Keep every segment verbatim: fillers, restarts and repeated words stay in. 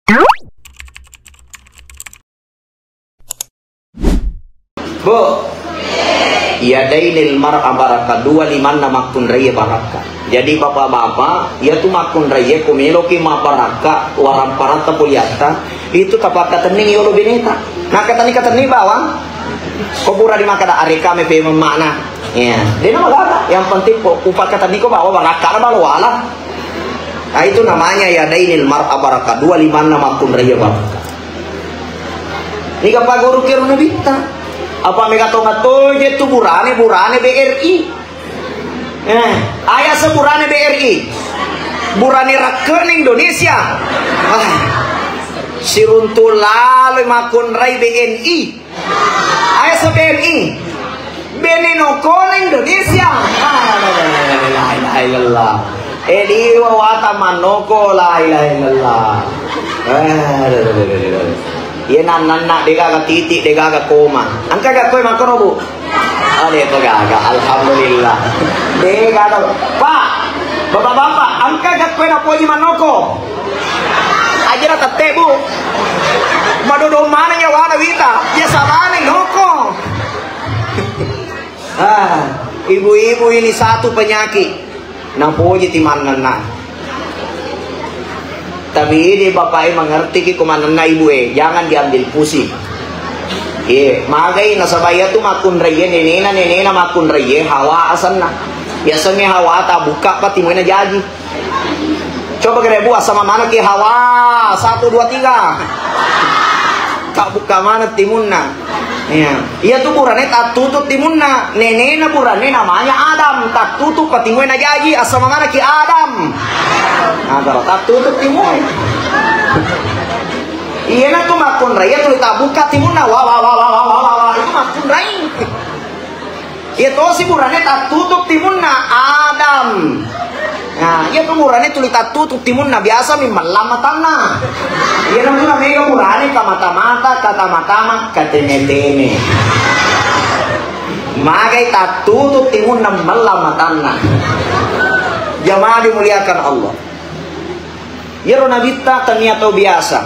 Bu, yadainil mar'a barakah, dua limanna makkunraie barakka. Jadi bapak-bapak, iyatu makkunraie ko meloki mabbarakka, waramparatta poliatta, itu tapakkatenning yolo beneta. Nakkatenni-katenni bawang, ko pura di makkada areka me pemeng makna. Iya, dena magaga. Yang penting ko upakkatenni ko bawa barakka na balo wala. Nah, itu namanya yadainil mar'a barakah, dua limanna makkunraie barakka. Niga paguru kero nabitta. Apa mega tonga toje tu burane, burane B R I. Eh, aya seburane B R I. Burane rakkene Indonesia. Ah, siruntu laloi makkunrai B N I. Aya se B N I. B N I nokona Indonesia. Ah, la ilaha illallah. Eh, liwa wata mannoko, la ilaha illallah. Eh, Iye nannanna degaga titik, degaga koma. Engka gak koe makkono, Bu? Ade to gaga, alhamdulillah. Degaga, Pak, bapak-bapak, engka gak koe napoji mannoko? Ajara tette, Bu. Madodong mana nyawana wita? Ya sabane noko. Ah, ibu-ibu ini satu penyakit. Napoji ti mannanna. Tapi ini bapak e mengerti ki ko mannanna ibu e, jangan diambil pusing. Iya, magai nasaba iya tu makkunraie nenena, nenena makkunraie Hawa asenna. Biasanya Hawa ta buka pa timuena jaji. Coba kira Bu, asama mana ki Hawa, satu, dua, tiga. Tak buka mana timunna. Iya. Iya tu burane tattutu timunna. Nenena burane namanya Adam. Tattutu pa timue najaji, asama mana ki Adam. Nah, kalau tattutu timue. Iya na tu makkunrai, iya tuli tabuka timunna. Wah, wah, wah, wah, wah, wah, wah, wah. Itu makkunrai. Iya tosi burane tattutu timunna Adam. Nah, iya tu burane tuli tattutu timunna, biasa mi mellang matanna. Iya na mega burane kamata-mata, katama-tama, kateme-teme. Magai tattutu timunna mellang matanna. Jamaah dimuliakan Allah. Iyaro nabitta tania tau biasa.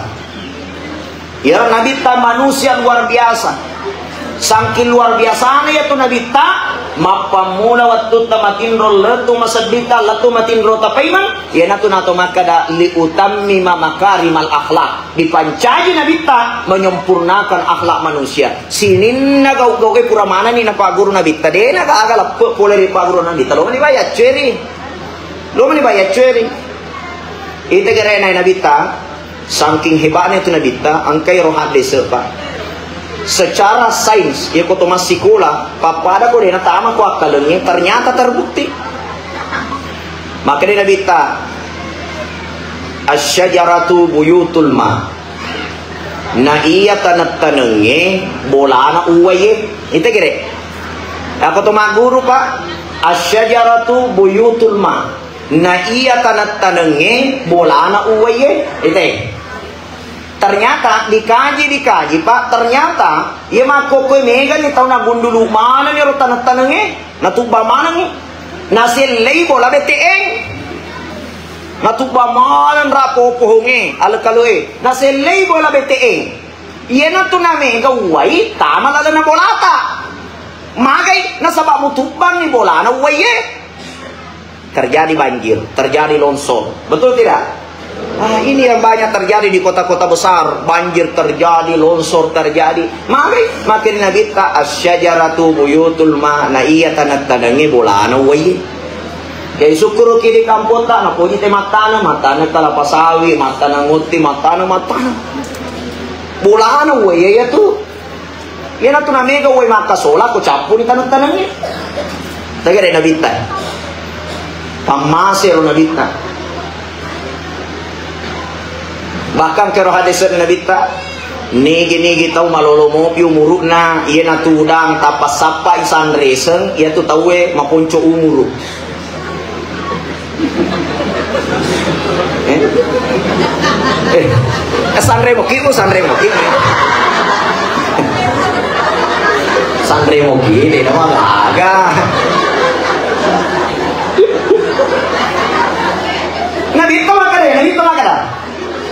Iyaro nabitta manusia luar biasa. Sangking luar biasana iyatu nabitta, mappammula wattutta matinro lettu maseddita, lettu matinro tapaimeng, iyanatu nato makkada, "Liutammima makarimal akhlak." Dipancaji nabitta menyempurnakan akhlak manusia. Sininna gau-gau'e pura manenni napagguru nabitta, dena gaga leppe pole ri pagguru nabitta. Lo mani bayaccueri. Lo mani bayaccueri. Ita gere nai nabitta, sangking hebatnya itu nabitta, engkai ro haddese, Pak. Secara sains, ya ko to massikola, pappada ko dena tama ko akkalengnge, ternyata terbukti. Maka dena nabitta, "Asyajaratu buyutul ma." Na iya taneng-tanengnge bolana uwaiye. Ita gere. Ako to magguru, Pak, asyajaratu buyutul ma. Na iya taneng-tanengnge bolana uwaiye, ite. Ternyata dikaji, dikaji, Pak, ternyata iya makkokkoe mega ni tau nagundulu maneng ero taneng-tanengnge, natubba maneng, nasellei bola bete'eng. Natubba maneng ra po-, pohongnge, alekaloe, nasellei bola bete'eng. Iyanatu namega uwai tama lalena bolata. Magai nasaba mutubbanni bolana uwaiye. Terjadi banjir, terjadi longsor. Betul tidak? Ah, ini yang banyak terjadi di kota-kota besar. Banjir terjadi, longsor terjadi. Mari, makin Nabi ta, "Asyajaratu buyutul ma," na iya taneng-tanengnge bolana uwaiye. Jadi syukur ki di kampung ta, napoji te mattana, mattana kalapa sawi, mattana ngutti, mattana, mattana. Bolana uwaiye ya tu. Iyanatu namega uwai makkasola ko cappuni taneng-tanengnge. Tegere nabitta. Pammase ro nabitta. Bahkan kero hadis nabitta, nigi-nigi tau malolo mopi umuru'na, iyanatu udang tappa sappai sanreseng, iyatu tauwe maponco umuru. Eh? Eh, sanre moki, Bu, sanre moki. Sanre moki, de nama gaga. Nabitta makkada, nabitta makkada.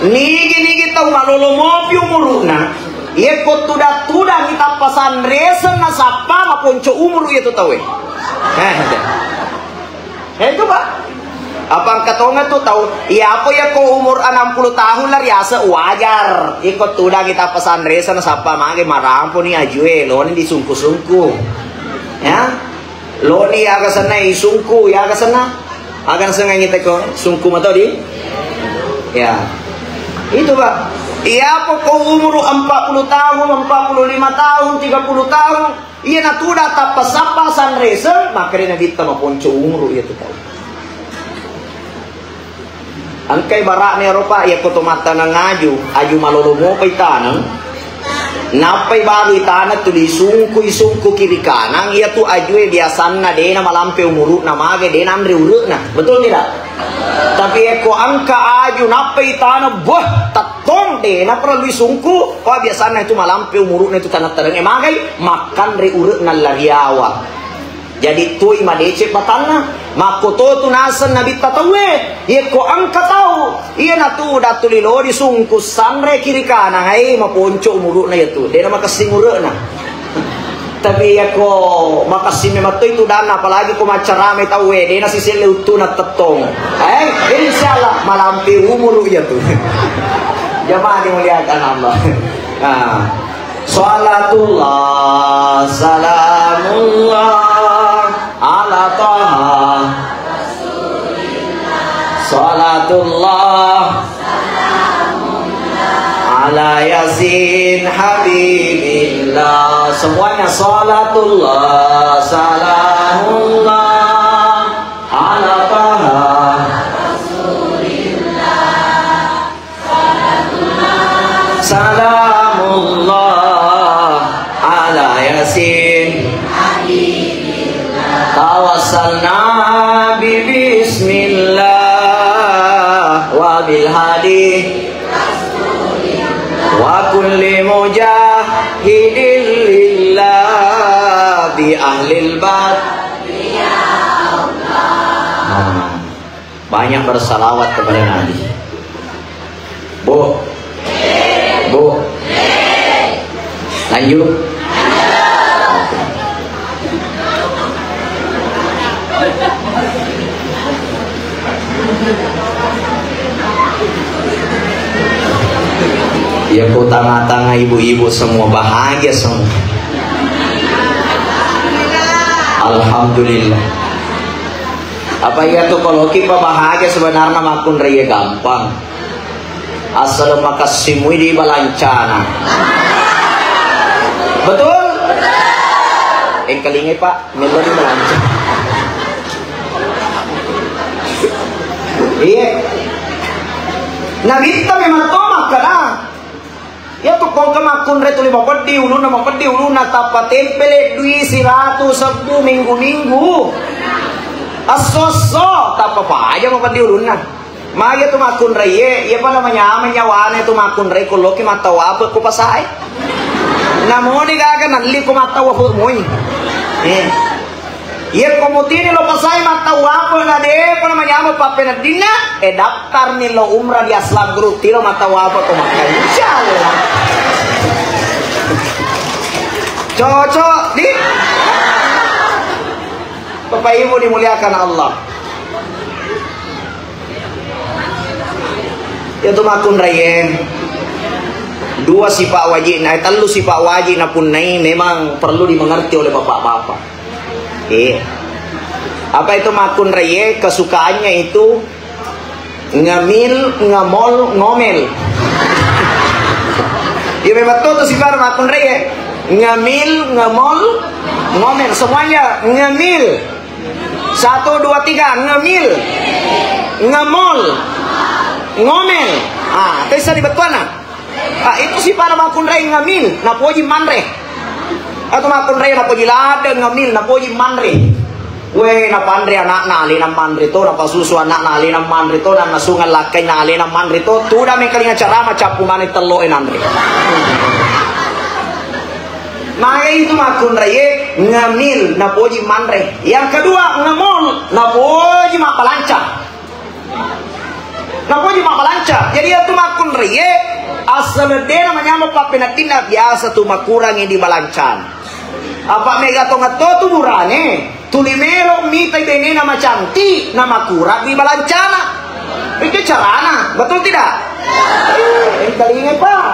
Nigi-nigi Tau malolo mopi umuru'na, yekko tudang-tudangi tappa sanreseng nasappa maponco umuru iyatu tauwe. Eh, eh, itu, Pak. Apa engka tongeng tu tau, iya apa yakko umur enam puluh tahun la riaseng wajar. Yekko tudangi tappa sanreseng nasappa mage maramponi ajue, loni disungku-sungku. Ya. Loni aga senna isungku, ya aga senna? Aga senna ngite ko sungku mato di? Ya. Itu, Pak. Iya apa ko umur empat puluh tahun, empat puluh lima tahun, tiga puluh tahun, iya natuda tappa sappa sanreseng, maka dia nabitta maponco umur iya tu tau. Engkai bara'na ero, Pak, yakko to mattaneng aju, aju malolo mopa itaneng. Nappai balu itaneng tuli isungku, isungku kiri kanang, iyatu ajue biasanna dena malampe umuru'na mage, dena anre ure'na. Betul tidak? Tapi yakko engka aju nappai itaneng, boh, tettong, dena perlu isungku. Ko biasanna itu malampe umuru'na itu taneng-tanengnge magai, makkanre ure'na lariawa. Jadi toi madeceng batanna, makkototu naseng nabitta tauwe, yekko engka tau, iyanatu datuli lodi sungku sanre kiri kanang, ai maponco umuru'na iyatu, dena makessing ure'na. Tapi yakko makessing memang toi tudanna, apalagi ko maccarame tauwe, dena siselle uttuna tettong. Eh, insyaallah malampe umuru iyatu. Jamaah dimuliakan Allah. Nah. Salatullah, salamullah, ala Taha. Salatullah, ala Yasin, Habibillah. Semuanya salatullah, salamullah, ala Taha. Salamullah ala Yasin. Tawassalna bi bismillah wa bil hadi wa kulli mujahidin lillah bi ahlil bad. Nah. Banyak bersalawat kepada Nabi. Bu. Bu. Lanjut. Ya, ku tanga-tanga ibu-ibu semua bahagia semua. Alhamdulillah. Apa iya tu, kalau ki pa bahagia sebenarnya makkunrai gampang. Asal makassimui di balancana. Betul? Engkalingai, Pak, mello di balanca. Iya. Nabitta memang to makkeda. Iya tu kongka makkunrai tuli mapeddi ulunna, mapeddi ulunna, tappa tempele dui siratu sebbu minggu-minggu. Esso-esso, tappa paja mapeddi ulunna. Magi tu makkunraie, iya pa namanyameng nyawana tu makkunrai ko loki mattawape ko pasae. Namoni gaga nalli ko mattawape moi. Eh. Iya ko mutini lo pasae mattawape na de ko namanyameng pappeneddinna, eh, daftarni lo umrah di Aslam Group tilo mattawape ko Makkah. Insyaallah. Cocok di Bapak Ibu dimuliakan Allah. Iya tu makkunraie. Dua sifat wajib, eh, tellu sifat wajib napunnai memang perlu dimengerti oleh bapak-bapak. Iya. Apa itu makkunraie? Kesukaannya itu ngemil, ngemol, ngomel. Iya memang tu, tu sifat makkunraie. Ngemil, ngemol, ngomel. Semuanya ngemil. Satu, dua, tiga, ngemil, ngemol, ngomel. Ah, tessa di bettuanna. Ah, itu sifat makkunrai ngemil, napoji manre. Atau makkunrai napoji ladde, ngemil, napoji manre. We, napanre anakna, alena manre to, napasusu anakna, alena manre to, nannasungang lakkainna, alena manre to. Tuda mengkalinga carama, cappu maneng tello e nanre. Maka itu makkunraie ngemil napoji manre. Yang kedua, ngemol napoji mabbalanca. Napoji mabbalanca. Jadi itu makkunraie Assaleng de' namanyameng pappeneddinna, biasa tu makurangi di balancana. Apa mega tongetto tu burane, tuli melo mitai benena macantik, na makurang di balancana. Itu carana, betul tidak? Eh, talinga, Pak.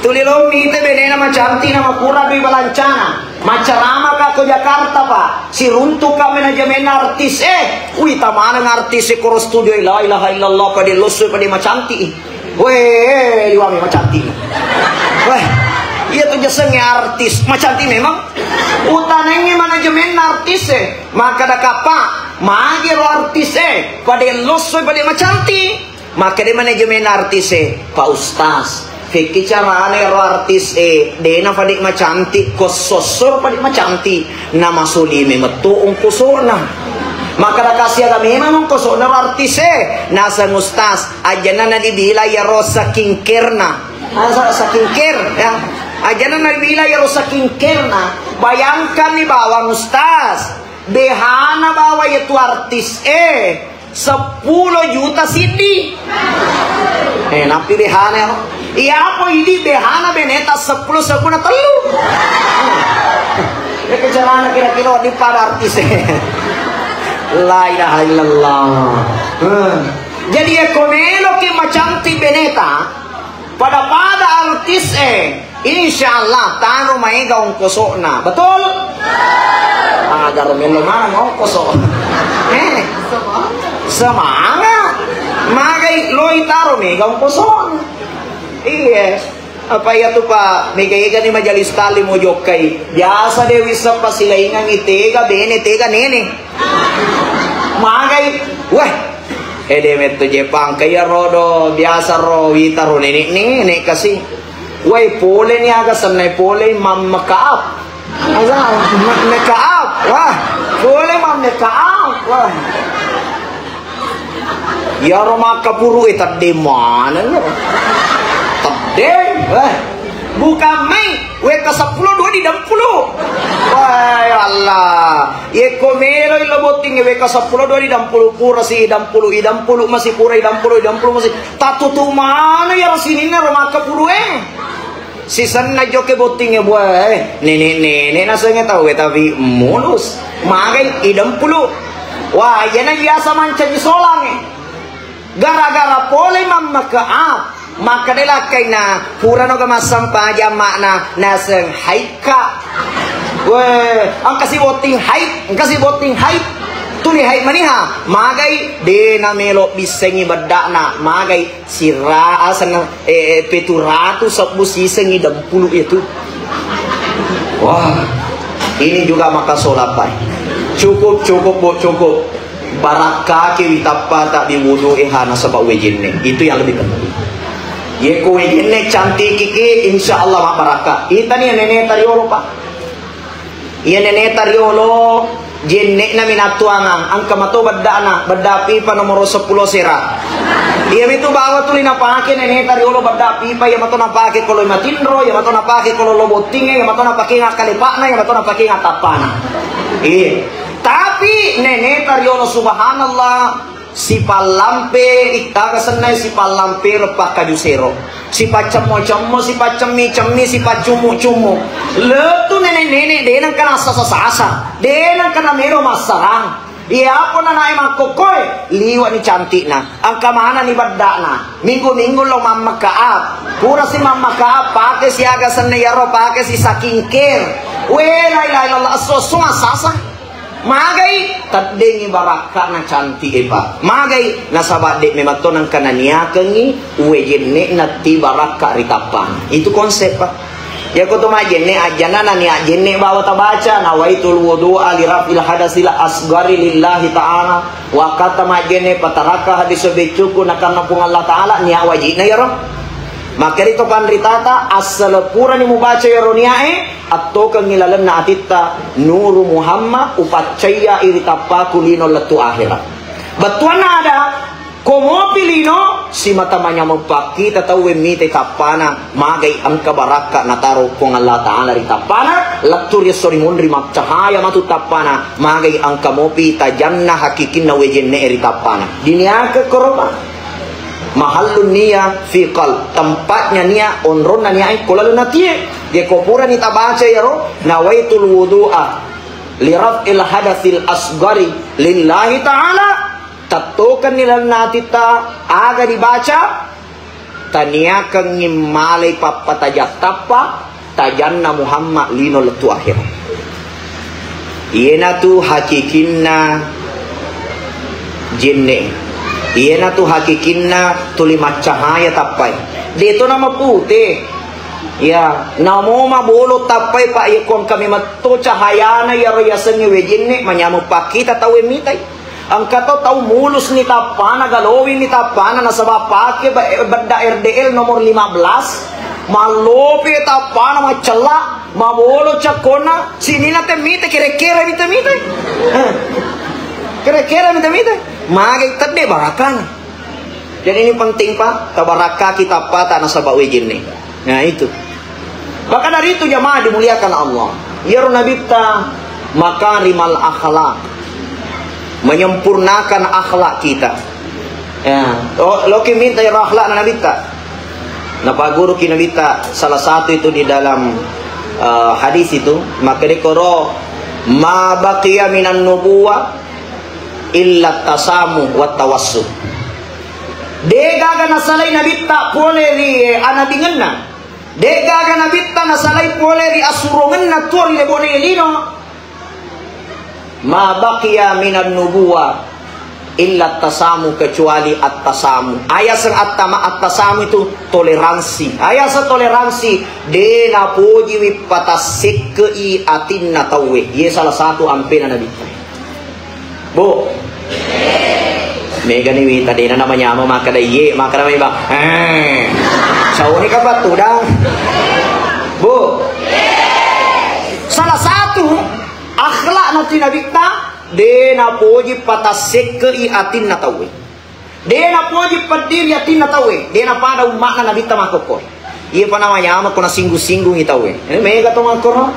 Tuli lo mitai benena macantik, na makurang di balancana. Macaramaka ko Jakarta, Pak. Siruntuka manajemenna artis, eh. Wih, tamaneng artis e koro studio, la ilaha illallah, pada losso, pada macantik. Weh, liwangi macantik. Weh, iya tu jasengnge artis, macantik memang. Utanengngi manajemenna artis e. Makkeda kappa, magi ro artis e, pada losso, pada macantik. Makkeda manajemen artis e, "Pak Ustaz, fekki carana ero artis e, de' na fade' macantik, ko sosso fade' macantik, na masolime metto ongkosona." Makkeda, "Kasiaga memang ongkosona ro artis e." Naseng Ustaz, ajana nadibila iyaro skincare-na. Asa skincare, ya. Ajana nadibila iyaro skincare-na. Bayangkanni bawang Ustaz, behana bawa iyatu artis e. Seppulo juta siddi. Eh, nappi behana ero. Iya, apa idi behana beneta seppulo, seppulo tellu. Ya, kecelana kira-kira di pada artis. La ilaha illallah. Eh. Jadi, ya, ko melo ki macantik beneta, pada-pada artis e, insya Allah taro maega ongkosona. Betul? Agaro melo mana ongkoso. Eh, semangat. Magai loi taro mega ongkosona. Iya. Apa iya tu, Pak? Mega-ega ni majelis taklim mojokkai. Biasa de' wisseng pasilaingangi tega bene, tega nene. Magai, weh. Ede metto Jepang, kaya rodo, biasa ro, wita ro, nenek-nenek kasi. Wai, pole ni aga sennai pole mammekap. Asa, ma-, makeup. Wah, pole mammekap. Wah. Iyaro makkapuru e tedde maneng. Tedde, wah. Bukan main. W K seppulo dua di dempulu. Wah, ya Allah. Yekko melo ilo botting W K seppulo dua di dempulu, pura si dempulu, i dempulu masi pura, i dempulu, i dempulu masi. Tatutu mana ya sininna ro makkapuru e. Sisenna jokke bottingnge, buah, eh, nenek-nenek nasengnge tau, eh, tapi mulus. Magai idempulu. Wah, iyana biasa mancaji solangnge. Gara-gara pole mammake up, makkeda lakkainna, purano ga massampajang makna naseng haikka. Weh, engka si botting haik, engka si botting haik. Tuli haik maniha, magai de namelo bissengi beddakna, magai Sira-, asenna, eh, eh, petu ratu sebbu sisengi dempulu itu. Wah, ini juga maka solat, Pak. Cukup, cukup, Bu, cukup. Barakkaki witappa tak diwudu eh, hana sebab wejenne. Itu yang lebih penting. Yeko wejenne cantikiki, insya Allah mak barakka. Itani ya nenek tadi, Pak. Iya neneta riolo, jenne'na minattuangang, engka mato bedda'na, bedda pipa nomoro seppulo sera. Iyamitu bawa tuli napake neneta riolo bedda pipa, iya mato napake ko lo matinro, iya mato napake ko lo bottingnge, iya mato napake ngakkalepa'na, iya mato napake ngatappana. Iya. Tapi neneta riolo, subhanallah, sipallampe, ittaga sennai sipallampe leppa kaju sero. Sipaccemmo-cemmo, sipaccemmi-cemmi, sipaccummu-cummu. Lettu nene-nene, de nengka nassasa-sasa, de nengka namelo massarang. Iya, apa nanae makkokkoe, liwani cantikna. Engka manani beddakna. Minggu-minggu lo mammakaap. Pura si mammakaap, pake siaga senne yaro, pake si skincare. We, la ilaha illallah, esso-esso massasa. Magai, teddengngi barakka'na cantik e, Pak. Magai, nasaba de memang to nengka naniakengngi uwe jenne'na ti barakka ri tappana. Itu konsep, Pak. Yako to majenne, ajjana nani ajjenne bawa tabaca, nawaitul wudu'a li raf'il hadasil asgari lillahi ta'ala. Wakata majenne patarakka hadis beccuku nakanna Puang Allah Ta'ala, nia wajibna yaro. Makeri to panritata, assala purani mubaca yaro niae, attokengngi lalenna atitta, Nuru Muhammad, upaccayya iri tappaku lino lettu akhirat. Bettuanna ada, ko mopi lino, simata manyameng pakkita tauwe mite tappana, magai engka barakka nataro Puang Allah Ta'ala ri tappana, lettu ri esso ri munri maccahaya matu tappana, magai engka mopi tajanna hakikinna wejenne ri tappana. Diniake koropa. Mahallun niyah fi qalb, tempatnya niat, onronna niat e ko laleng atie. Ye ko purani tabaca iyaro, nawaitul wudu'a li raf'il hadatsil asghari lillahi ta'ala, tettokenni laleng atitta aga dibaca, taniakengngi malai pappatajang tappa, tajanna Muhammad lino lettu akhir. Iyanatu hakikinna jenne. Iyanatu hakikinna tuli maccahaya tappai. Deto nama pute. Ya, namo mabolo tappai, Pak, iya ko engka memetto cahayana iyaro yasengnge wae jenne, manyameng pakkita tauwe mitai. Engka to tau mulus ni tappana, galowing ni tappana, nasaba pake be-, bedda R D L nomor lima belas, mallope tappana, maccella, mabolo cakkonna, sinina te mite, kere-kere mite-mite. Eh. Kere-kere mite-mite. Magai tedde barakana. Jadi ini penting, Pak, tabarakaki tappata nasaba wae jenne. Nah, itu. Maka dari itu, jamaah dimuliakan Allah, iyaro Nabitta makarimal akhlak, menyempurnakan akhlak kita. Ya, lo-, loki minta iyaro akhlakna Nabitta. Napaguruki Nabitta salah satu itu di dalam, eh, hadis itu, maka dekoro, "Ma baqiya minan nubuwah illa tasamu wa tawassu." Degaga nasalai Nabitta pole ri, eh, anabingenna. Degaga Nabitta nasalai pole ri asurongenna tuo ri lebone lino. Ma baqiya minan nubuwa illa tasamu, kecuali at-tasamu. Ayaseng attama-, at-tasamu itu toleransi. Ayaseng toleransi, de napojiwi patassekkei atinna tauwe. Ye salah satu ampena Nabitta. Bu. Megani wita dena namanyama makkeda iye, makkeda mai bang. Eh. Sauni ka pattudang. Bu. Salah satu akhlak nati Nabitta, de napoji patassekkei atinna tauwe. De napoji peddiri atinna tauwe, de napada umma'na Nabitta makkokkoe. Iya pa namanyameng ko nasinggung-singgungi tauwe. Eh, mega to makkoro.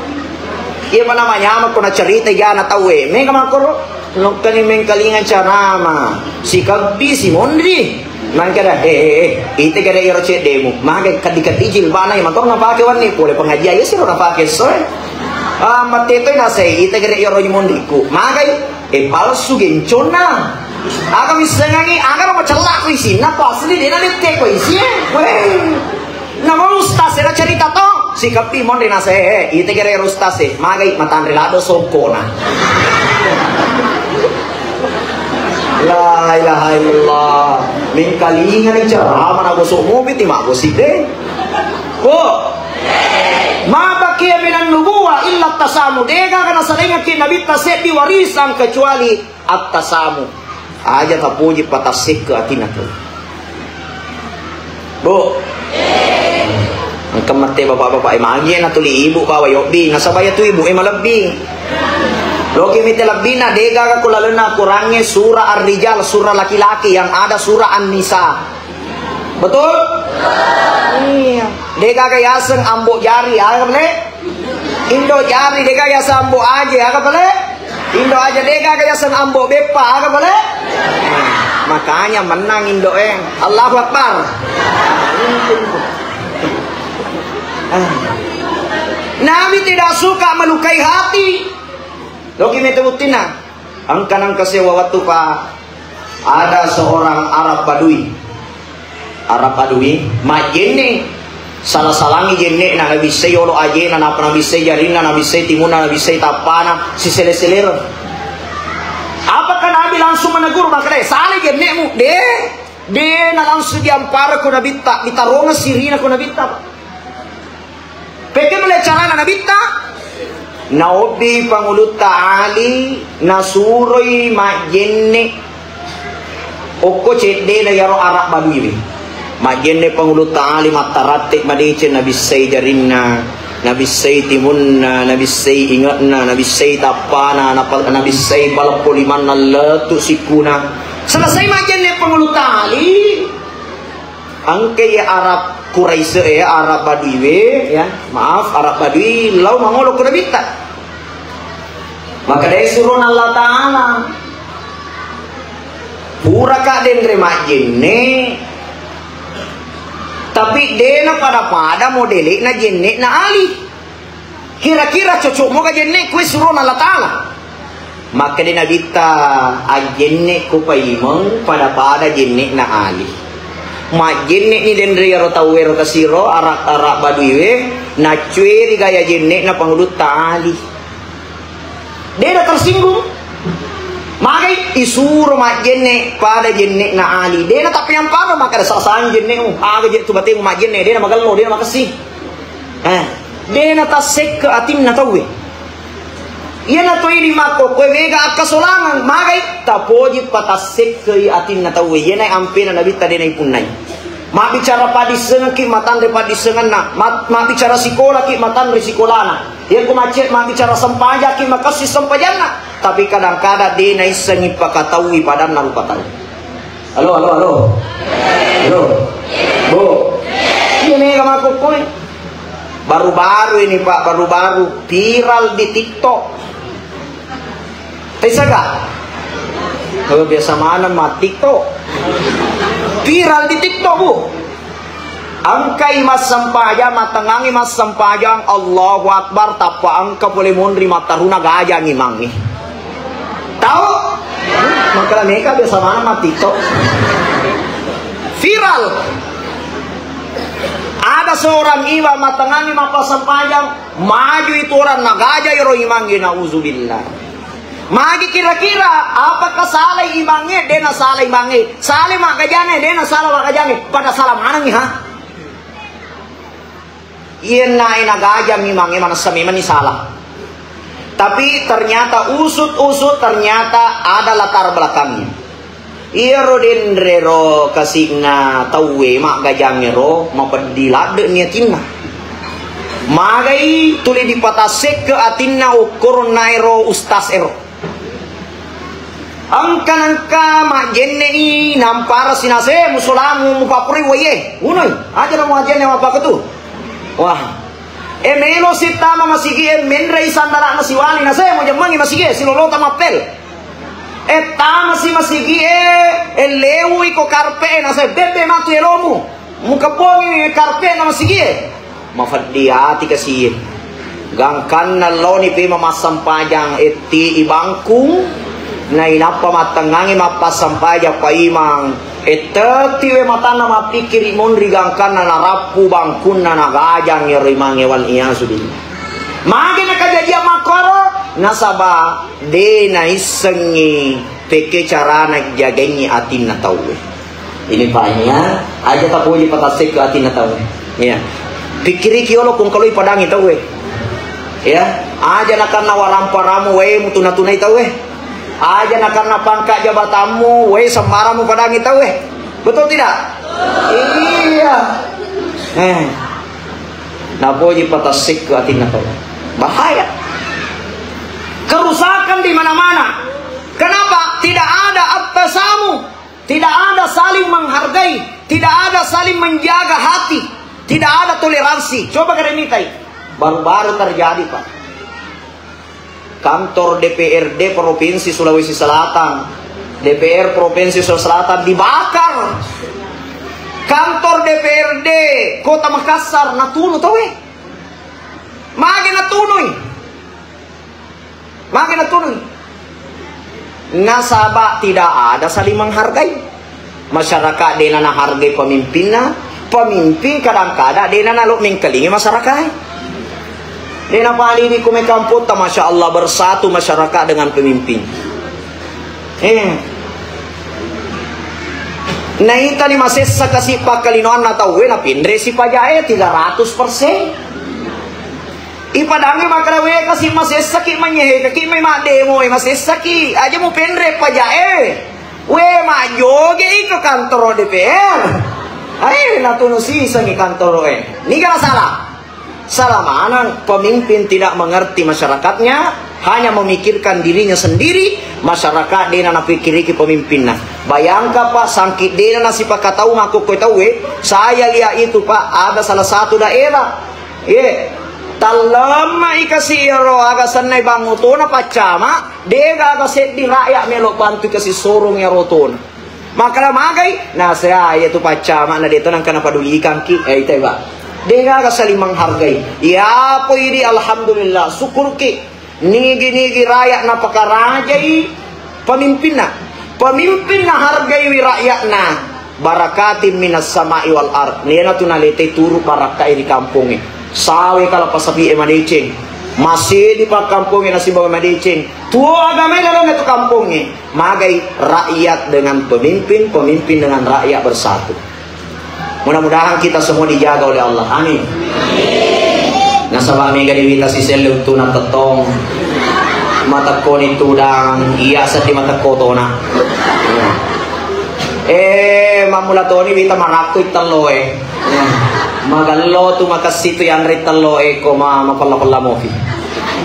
Iya pa namanyameng ko nacerita jana tauwe, mega makkoro. Lokkani mengkalinga carama, sikabbi, simonri. Mangkada, eh, eh, eh, ite gare iyaro ceddemu. Magai kaddi-kaddi jilbana, iya makkoro napake wenni, pole pengajian iya siro napake soe. Ah, mattetoi nasei, ite gare iyaro monriku. Magai. Eh, palsu genconna. Aga missengangi, aga ro macellakko isinna, pasli dena letteko isie. Weh. Namo ustaz era cerita to, sikappi monri nase, eh, ite gere ustaz e, magai matanre lado songkona. La ilaha illallah. Mengkalinga ni ceramah na gosok mopi ti magosip de. Ko. Ma baqiya minan nubuwa illa tasamu. Degaga nasalengaki Nabitta seddi warisan kecuali at-tasamu. Aja tapoji patassekke atinna tu. Bu. Engka mette bapak-bapak, eh, magi na tuli ibu bawa yobbi. Nasaba iya tu ibu, eh, malebbi. Loki mite lebbina, degaga ku lalenna Qurangnge surah Ar-Rijal, surah laki-laki, yang ada surah An-Nisa. Betul? Iya. Degaga yaseng ambo jari, aga pale? Indo jari, degaga yaseng ambo aje, aga pale? Indo aje, degaga yaseng ambo beppa, aga pale? Makanya menang indo e. Allahu Akbar. Nabi tidak suka melukai hati. Loki mete buttina. Engka nengka sewa wettu pa ada seorang Arab Badui. Arab Badui majjenne, sala-salangi jenne'na, nabissai yolo ajena, napa nabissai jarinna, nabissai timunna, nabissai tappana, sisele-selero. Apakah Nabi langsung menegur? Makkedai, "Salai jenne'mu?" De, de na langsung diampara ko Nabitta, ditarongeng sirina ko Nabitta. Pekemele carana Nabitta? Naobbi Pangulutta Ali, nasuroi majjenne okko ceddena iyaro Arab Baduiwe. Majjenne Pangulutta Ali, mattaratte madeceng, nabissai jarinna, nabissai timunna, nabissai inge'na, nabissai tappana, napa-, nabissai paleppo limanna lettu sikkuna. Selesai majjenne Pangulutta Ali, Engka iya Arab Quraisy, eh, Arab Baduiwe, ya, maaf, Arab Badui lao mangolo ko Nabitta. Makkedai surona Allah Ta'ala, puraka denre majjenne, Tapi dena pada-pada modele'na jenne'na Ali. Kira-kira cocok moga jenne'ku e surona Allah Ta'ala? Makkeda Nabitta, ajjenne'ko paimeng pada-pada jenne'na Ali. Majjenne'ni denre iyaro tauwe ro tasiro, ara-, ara baduiwe, naccueri gaya jenne'na pangulutta Ali. Dena tersinggung. Magai isuro majjenne pada jenne'na Ali. Dena tapi yang pada maka ada salah jenne'mu. Aga je tu batemu majjenne, dena magello, dena makessing. Eh, dena tassekke atinna tauwe. Iyana to idi makkokkoe mega akkasolangeng, magai tapoji patassekkei atinna tauwe. Iyana ampena Nabitta dena ipunnai. Mabbicara paddissengengki matanre paddissengenna, mat-, mabbicara sikolaki matanre sikolana. Iyako macce mabbicara sempajaki makessing sempajanna, tapi kadang-kadang de naissengi pakataui padanna rupa tau. Halo, halo, halo. Halo. Bu. Iya mega makkokkoe. Baru-baru ini, Pak, baru-baru viral di TikTok. Taisaga? Oh, biasa maneng ma TikTok. Viral di TikTok, Bu. Engkai massempajang, mattengngangi massempajang, Allahu Akbar, tappa engka pole monri mattaruna gajang imangnge. Tau? Maka meka biasa maneng ma TikTok. Viral. Ada seorang iwa mattengngangi mappassempajang, maju itu orang nagaja iro imangnge, nauzubillah. Magi kira-kira, apakah salah imangnge? Dena salah imangnge. Salah maggajane, dena salah maggajane. Pada salah manengngi, ha? Iyenna e nagajang imangnge manessa memenni salah. Tapi ternyata usut-usut ternyata ada latar belakangnya. Iyaro denre ro kasi'na tauwe maggajangnge ro mapeddi ladde'ni atinna. Magai tuli dipatassekke atinna okkoronnaero ustas ero. Engka nengka majjenne'i nampara sinase musolamu mupapuroi waie. Unoi, aja na muajjenne mappaketu. Wah. E melo sittama masigi e menrei sandala'na siwali nase mujemmengi masigi e silolota mappel. E tamasi masigi e, e lewui ko karpe e nase bebbe matu elomu. Mukebongi karpe'na masigie. Mafeddi ati kasiye. Gangkanna loni pema massempajang etti i bangkung, nainappa mattengngangi mappassempajang paimang. Ettetiwe matanna mappikkiri monri gangkanna narappu bangkunna nagajang ero imangnge wal iyasu billah. Mage nakajajiang makkoro? Nasaba de naissengngi pekke carana jagaingngi atinna tauwe. Ini paimia, aja tapoji patassekku atinna tauwe. Iya. Pikkiriki yolo kongkaloi padangi tauwe. Ya, aja nakanna waramparamu wae mutuna-tunai tauwe. Aja nakanna pangka jabatanmu wae semmaramu padangi tauwe. Betul tidak? Iya. Eh. Napoji patassekku atinna tauwe. Bahaya. Kerusakan di mana-mana. Kenapa? Tidak ada at-tasamuh. Tidak ada saling menghargai, tidak ada saling menjaga hati, tidak ada toleransi. Coba kalian mitai. Baru-baru terjadi, Pak. Kantor D P R D Provinsi Sulawesi Selatan, D P R Provinsi Sulawesi Selatan dibakar. Kantor D P R D Kota Makassar natunu tauwe. Mage natunui. Mage natunui. Nasaba tidak ada saling menghargai. Masyarakat dena nahargai pemimpinna, pemimpin kadang-kadang dena nalo mengkalingi masyarakat. Dena paliwi kume kampotta, Masya Allah, bersatu masyarakat dengan pemimpin. Eh. Naitani masessa kasi pakkalinoanna tauwe, napinresi pajae tiga ratus persen. Ipadangngi makkeda, "We, kasi masessaki, manyehekaki mai maddemo, we, masessaki. Aja mupenre pajae. We, majjoge iko kantoro D P R." Ae, natunu sisengi kantoro e. Niga nasala? Salah maneng, pemimpin tidak mengerti masyarakatnya, hanya memikirkan dirinya sendiri, masyarakat dena napikkiriki pemimpinna. Bayangkan, Pak, sangki dena nasipakatau makkukkoe tauwe, saya lihat itu, Pak, ada salah satu daerah. Ye, tallemma ikasi iyaro aga sennai bang otona paccama, dega aga seddi rakyat melo bantu ikasi sorong iyaro otona. Makkeda magai, nasea iya tu paccama na de to nangka napadulikangki. Eh, ita, Pak. De gaga saling menghargai. Iya po idi, alhamdulillah, syukurki. Nigi-nigi rakyat napakarajai pemimpinna. Pemimpin nahargaiwi rakyatna, barakatin minas sama'i wal ard. Iyana tu nalete turu barakkai ri kampongnge. Sawe kalapa sapi e madeceng. Masedi pakkampongnge nasibawa madeceng. Tuo agamae lalona tu kampongnge. Magai rakyat dengan pemimpin, pemimpin dengan rakyat bersatu. Mudah-mudahan kita semua dijaga oleh Allah. Amin. Nasaba mega diwita siselle uttuna tettong. Matekkoni tudang, iya seddi matekko tona. Eh, mammula toni wita marakku ittelloe. Magello tu makessi tu yanre tello eko ma mapella-pella mofi.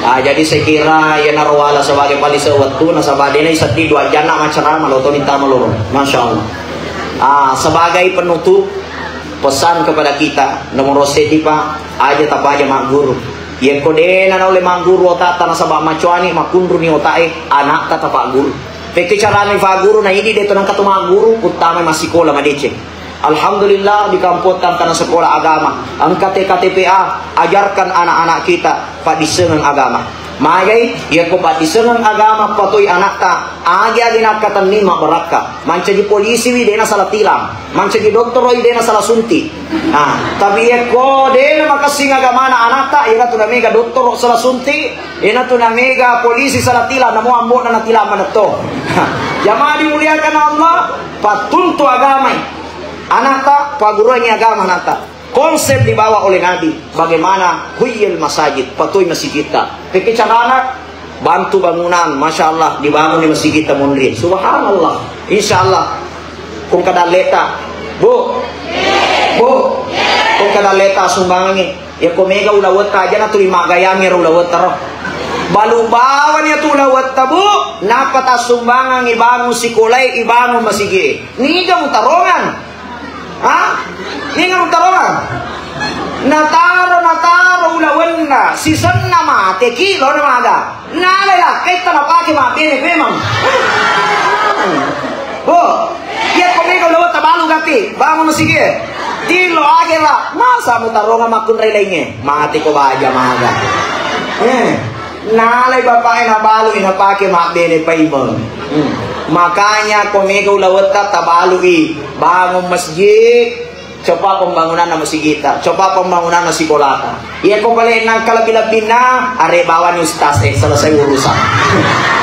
Ah, jadi saya kira iyanaro wala sebagai palise wettu nasaba dena iseddi dua janna macerama lo toni tama loro. Masya Allah. Ah, sebagai penutup, pesan kepada kita nomor seddi, Pak, aja tapaja magguru. Yekko dena naulle magguru otakta nasaba macoani makunruni otak e, anakta tapagguru. Pekki carana ifagguru na idi de to nengka to magguru, uttama massikola madeceng. Alhamdulillah, di kampotta engkana sekolah agama, engka T K T P A, ajarkan anak-anak kita paddissengeng agama. Magai, yekko paddissengeng agama patoi anakta, agi-agi nakkatenni mabbarakka. Mancaji polisi wi dena salah tilang, mancaji dottoro wi dena salah sunti. Nah, tapi yekko dena makessing agamana anakta, iyanatu namega dottoro salah sunti, iyanatu namega polisi salah tilang, namo ambo'na natilang manetto. Jamaah dimuliakan Allah, pattuntu agamai. Anakta, pagguruangngi agama anakta. Konsep dibawa oleh Nabi, bagaimana huyyil masajid, patoi masigitta. Pekki carana, bantu bangunan, Masya Allah, dibangun di masigitta monri. Subhanallah, Insya Allah. Kung kadalleta, Bu, Bu, kung kadalleta sumbangangi. Ya ko mega ulawetta aja na tuli magayangi ro ulawetta ro. Balu bawani tu ulawetta, Bu, napa tasumbangangi bangun sikolai, ibangun masigi. Niga mutarongan. Ha? Ninga mutaroang? Nataro, nataro ulawenna, sisenna mate, kilo na maga. Nalai lakkaitta napake mabbene memang. Bo, iya ko mega ulawetta balu gati, bangun masigi. Tilo ake la, masa mutaronga makkunrai lainge? Mate ko baja maga. Eh. Nalai bapaknya nabalui napake mabbene paimeng. Hmm. Makanya ko mega ulawetta tabalui, bangun masjid, coba pembangunanna masigitta, coba pembangunanna sikolata. Iya ko pale nangka lebbi-lebbinna, are bawani ustaz, eh, selesai urusan.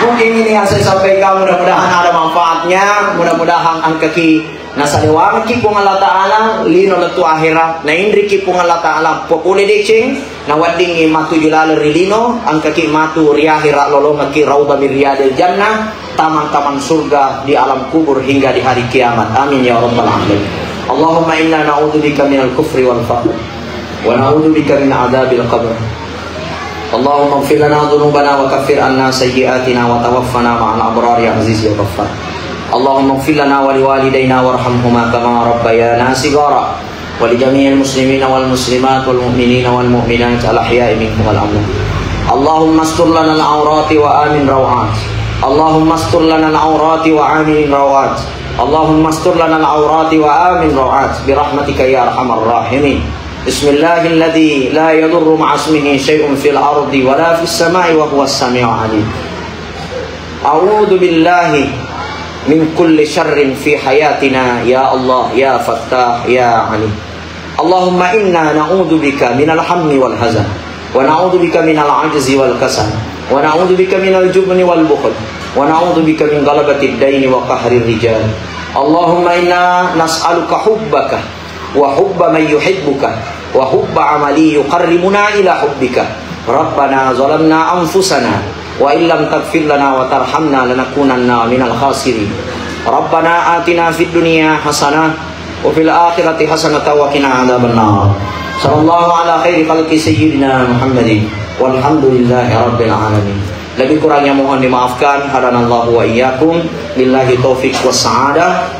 Mungkin ini yang saya sampaikan, mudah-mudahan ada manfaatnya, mudah-mudahan engkaki Nasalewangekki Puang Allah Ta'ala lino lettu ahera, nainriki Puang Allah Ta'ala popole deceng, naweddingngi matuju laleng ri lino, engkaki matu ri ahera lolongekki raudha min riyadil jannah, taman-taman surga di alam kubur hingga di hari kiamat. Amin ya rabbal alamin. Allahumma inna na'udzubika minal kufri wal faqr. ونعوذ بك من عذاب القبر. اللهم اغفر لنا ذنوبنا وكفر عنا سيئاتنا وتوفنا مع الأبرار يا عزيز يا غفار. اللهم اغفر لنا ولوالدينا وارحمهما كما ربيانا صغارا. ولجميع المسلمين والمسلمات والمؤمنين والمؤمنات الأحياء منهم والأموات. اللهم استر لنا العورات وآمن روعات. اللهم استر لنا العورات وآمن روعات. اللهم استر لنا العورات وآمن روعات برحمتك يا أرحم الراحمين. بسم الله الذي لا يضر مع اسمه شيء في الأرض ولا في السماء وهو السميع العليم. أعوذ بالله من كل شر في حياتنا يا الله يا فتاح يا عليم. اللهم إنا نعوذ بك من الهم والحزن، ونعوذ بك من العجز والكسل، ونعوذ بك من الجبن والبخل، ونعوذ بك من غلبة الدين وقهر الرجال. اللهم إنا نسألك حبك وحب من يحبك وحب عمل يقربنا إلى حبك. ربنا ظلمنا أنفسنا وإن لم تغفر لنا وترحمنا لنكونن من الخاسرين. ربنا آتنا في الدنيا حسنة وفي الآخرة حسنة وقنا عذاب النار. صلى الله على خير خلقه سيدنا محمد والحمد لله رب العالمين. Lebih kurangnya mohon dimaafkan. Hadanallahu wa iyyakum. Billahi taufiq was sa'adah.